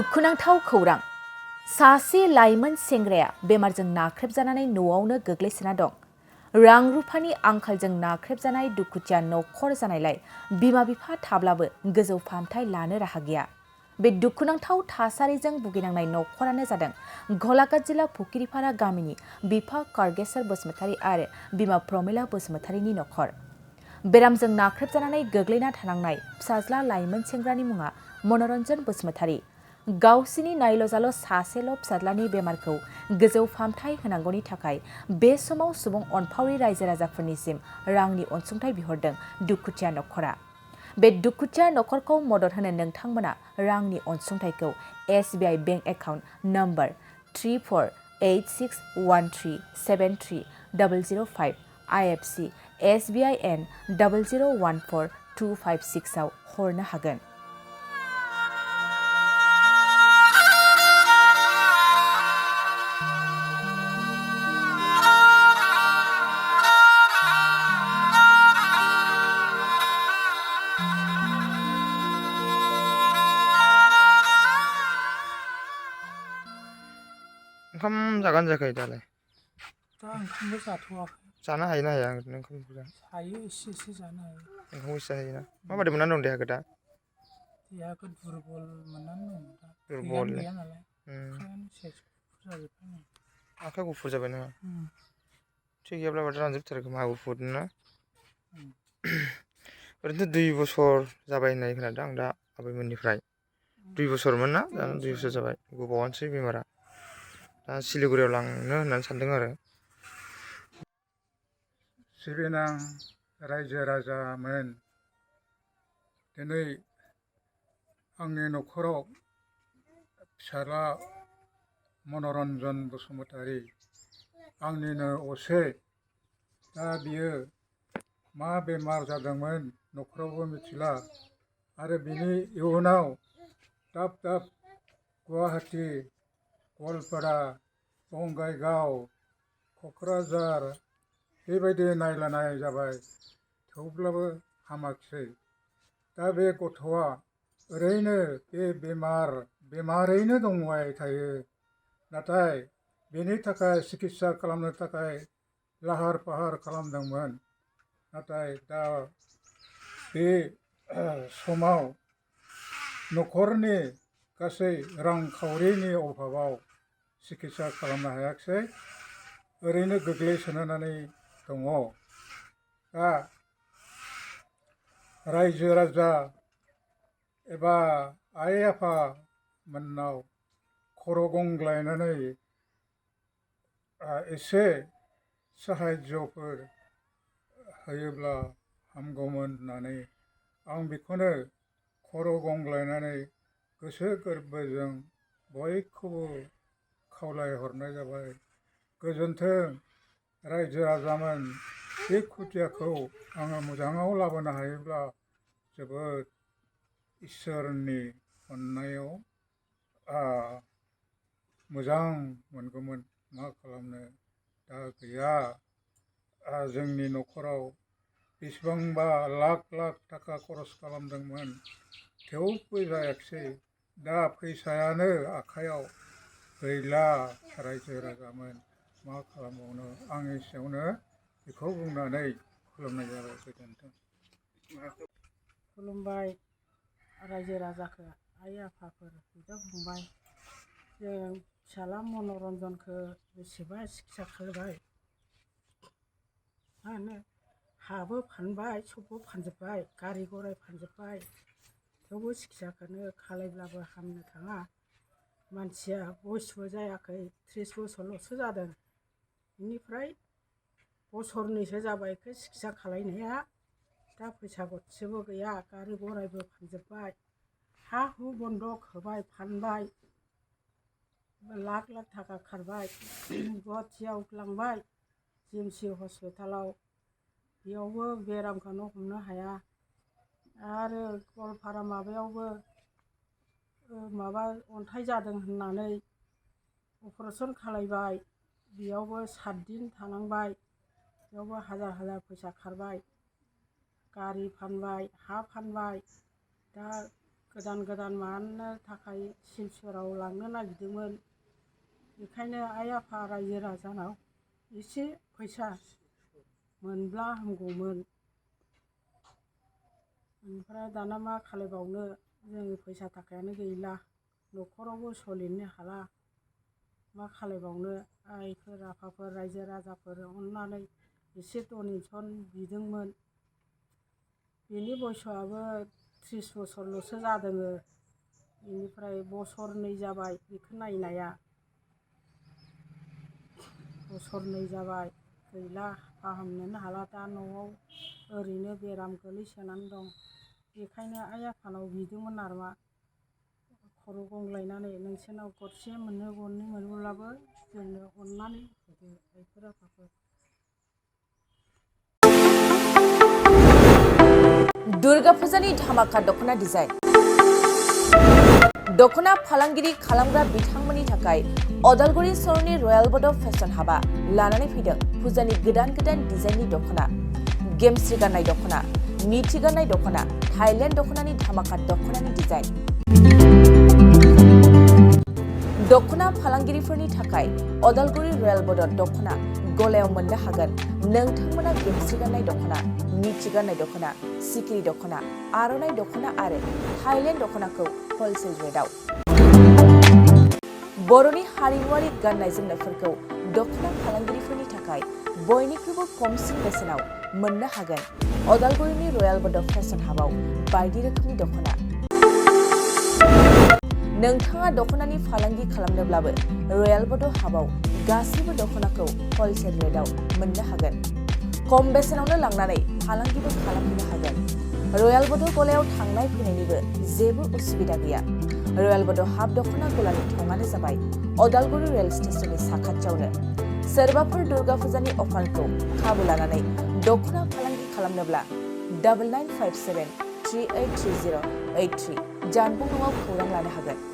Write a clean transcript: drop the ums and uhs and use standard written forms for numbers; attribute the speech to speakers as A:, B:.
A: दुखुनांथाव खौरां सासे लाइमोन सेंग्राया बेमारजों नाख्रेबजानानै न'आवनो गोग्लैसोना दं। रां रुफानि आंखालजों नाख्रेबजानाय दुखुथिया नखर जानायलाय बिमा बिफा थाब्लाबो गोजौ फाहामथाय लानो राहा गैया। बे दुखुनांथाव थासारिजों भुगिनांनाय नखरानो जादों गलाघाट जिल्ला फुकिरिपारा गामिनि बिफा कारगेसर बसुमतारी आरो बिमा प्रमिला बसुमतारीनि नखर। बेरामजों नाख्रेबजानानै गोग्लैना थानांनाय फिसाज्ला लाइमोन सेंग्रानि मुङा मनरन्जन बसुमतारी। गावसिनि नायल'जाल' सासेल' फिसाज्लानि बेमारखौ गोजौ फाहामथाय होनांगौनि थाखाय बे समाव सुबुं अनफावरि रायजो राजाफोरनिसिम रांनि अनसुंथाइ बिहरदों दुखुथिया नखरा। बे दुखुथिया नखरखौ मदद होनो नोंथांमोना रांनि अनसुंथाइखौ SBI bank account number 348613733005 IFC SBIN 0014256 आव हरनो हागोन।
B: ओंखाम जागोन जायाखै दालाय?
C: दा ओंखामबो जाथ'वाखै।
B: जानो हायो ना हाया ओरैनो ओंखामखौ?
C: हायो एसे जानो हायो।
B: ओंखामखौ एसे हायोना? माबायदि मोननानै दं देहाखौ दा?
C: देहाखौ दुरबल मोननानै दं दा।
B: दुरबल
C: थैयानो गैया नालाय। आखायानो सेस गुफुर जाजोब्बाय।
B: आखाइ गुफुर जाबाय नोंहा? थै गैयाब्ला माथो रानजोबथारो खोमा गुफुर ना? ओरैनोथ' 2 बोसोर जाबाय होननाय खोनादों आं दा आबैमोननिफ्राय। 2 बोसोरमोन ना? 2 बोसोर जाबाय। गोबावानोसै बेमारा। दा सिलिगुरियाव लांनो होननानै सानदों आरो।
D: सिबिनां रायजो राजामोन, दिनै आंनि न'खराव फिसाला मनरन्जन बसुमतारी आंनिनो असे। दा बियो मा बेमार जादोंमोन न'खरावबो मिथिला आरो बिनि इयुनाव दाब दाब गुवाहाटि, गवालपारा, बङाइगाव, क'क्राझार बेबायदि नायलानाय जाबाय, थेवब्लाबो हामाखिसै। दा बे गथ'आ ओरैनो बे बेमारैनो दंबाय थायो। नाथाय बेनि थाखाय सिकित्सा खालामनो थाखाय लाहार फाहार खालामदोंमोन। नाथाय दा बे समाव न'खरनि गासै रांखावरिनि अभाबाव सिकित्सा खालामनो हायाखिसै, ओरैनो गोग्लैसोनानै दङ। दा रायजो राजा एबा आइ आफामोननाव खर' गंग्लायनानै एसे साहायज्यफोर होयोब्ला हामगौमोन होननानै आं बेखौनो खर' गंग्लायनानै गोसो गोरबोजों बयखौबो खावलायहरनाय जाबाय। गोजोन्थों रायजो राजामोन, बे खुदियाखौ आङो मोजाङाव लाबोनो हायोब्ला जोबोद इसोरनि अननायाव मोजां मोनगौमोन। मा खालामनो, दा गैया। जोंनि न'खराव बेसेबांबा लाख लाख थाखा खरस खालामदोंमोन, थेवबो जायाखिसै। दा फैसायानो आखाइयाव गैला। रायजो राजामोन मा खालामबावनो, आं एसेयावनो बेखौ बुंनानै खुलुमनाय जाबाय। गोजोन्थों।
C: खुलुमबाय रायजो राजाखौ, आइ आफाफोर, बिदा फंबाय। जों फिसाला मनरन्जनखौ बेसेबा सिकित्सा खालामबाय। मा होनो, हाबो फानबाय, सबबो फानजोब्बाय, गारि गराय फानजोब्बाय, थेवबो सिकित्साखौनो खालायब्लाबो हामनो थाङा। मानसिया बयसबो जायाखै, 30 बोसोरल'सो जादों। बेनिफ्राय बोसोरनैसो जाबाय बेखौ सिकित्सा खालायनाया। दा फैसा गरसेबो गैया, गारि गरायबो फानजोब्बाय, हा हु बन्दक होबाय, फानबाय, लाख लाख थाखा खारबाय। गुवाहाटियाव लांबाय GMC हस्पिटालाव, बेयावबो बेरामखौनो हमनो हाया। आरो गवालपारा माबायावबो माबा अन्थाइ जादों होननानै अपारेसन खालायबाय, बेयावबो 7 दिन थानांबाय, बेयावबो हाजार हाजार फैसा खारबाय। गारि फानबाय, हा फानबाय, दा गोदान मानो थाखाय सिलचराव लांनो नागिरदोंमोन। बेखायनो आइ आफा रायजो राजानाव एसे फैसा मोनब्ला हामगौमोन। ओमफ्राय दाना मा खालायबावनो, जोङो फैसा थाखायानो गैला, न'खरावबो सोलिनो हाला, मा खालायबावनो। आइफोर आफाफोर रायजो राजाफोर अननानै एसे डनेसन बिदोंमोन। बेनि बैसोआबो 30 बोसोरल'सो जादों। बेनिफ्राय बोसोरनै जाबाय बेखौ नायनाया, बोसोरनै जाबाय गैला, फाहामनोनो हाला। दा न'आव ओरैनो बेराम गोलैसोनानै दं। बेखायनो आइ आफानाव बिदोंमोन आरो मा, खर' गंग्लायनानै नोंसोरनाव गरसे मोननो गरनै मोनोब्लाबो जोंनो अननानै होदो आइफोर आफाफोर।
A: दुर्गा फुजानि धामाका दख'ना डिजाइन। दख'ना फालांगिरि खालामग्रा बिथांमोननि थाखाय अदालगुरि सहरनि रयेल बड' फेशन हाबा लानानै फैदों फुजानि गोदान डिजाइननि दख'ना, गेमस्रि गाननाय दख'ना, मिथि गाननाय दख'ना, थाइलेण्ड दख'नानि धामाका दख'नानि डिजाइन। दख'ना फालांगिरिफोरनि थाखाय अदालगुरि रयेल बड' दख'ना गलायाव मोननो हागोन नोंथांमोना गेमस्रि गाननाय दख'ना, मिथि गाननाय दख'ना, सिखिरि दख'ना, आर'नाइ दख'ना आरो थाइलेण्ड दख'नाखौ हलसेल रेटआव। बर'नि हारिमुआरि गाननाय जोमनायफोरखौ दख'ना फालांगिरिफोरनि थाखाय बयनिख्रुइबो खमसिन बेसेनाव मोननो हागोन अदालगुरिनि रयेल बड' फेशन हाबाव बायदि रोखोमनि दख'ना। नोंथाङा दख'नानि फालांगि खालामनोब्लाबो रयेल बड' हाबाव गासैबो दख'नाखौ हलसेल रेटआव मोननो हागोन। खम बेसेनावनो लांनानै फालांगिबो खालामनो हागोन। रयेल बड' गलायाव थांनाय फैनायनिबो जेबो उसुबिदा गैया। रयेल बड' हाब दख'ना गलानि थंआनो जाबाय अदालगुरि रेल स्टेशननि साखाथियावनो। सोरबाफोर दुर्गा फुजानि अफारखौ खाबु लानानै दख'ना फालांगि खालामनोब्ला 9957 383083 जानबुं नङाव खौरां लानो हागोन।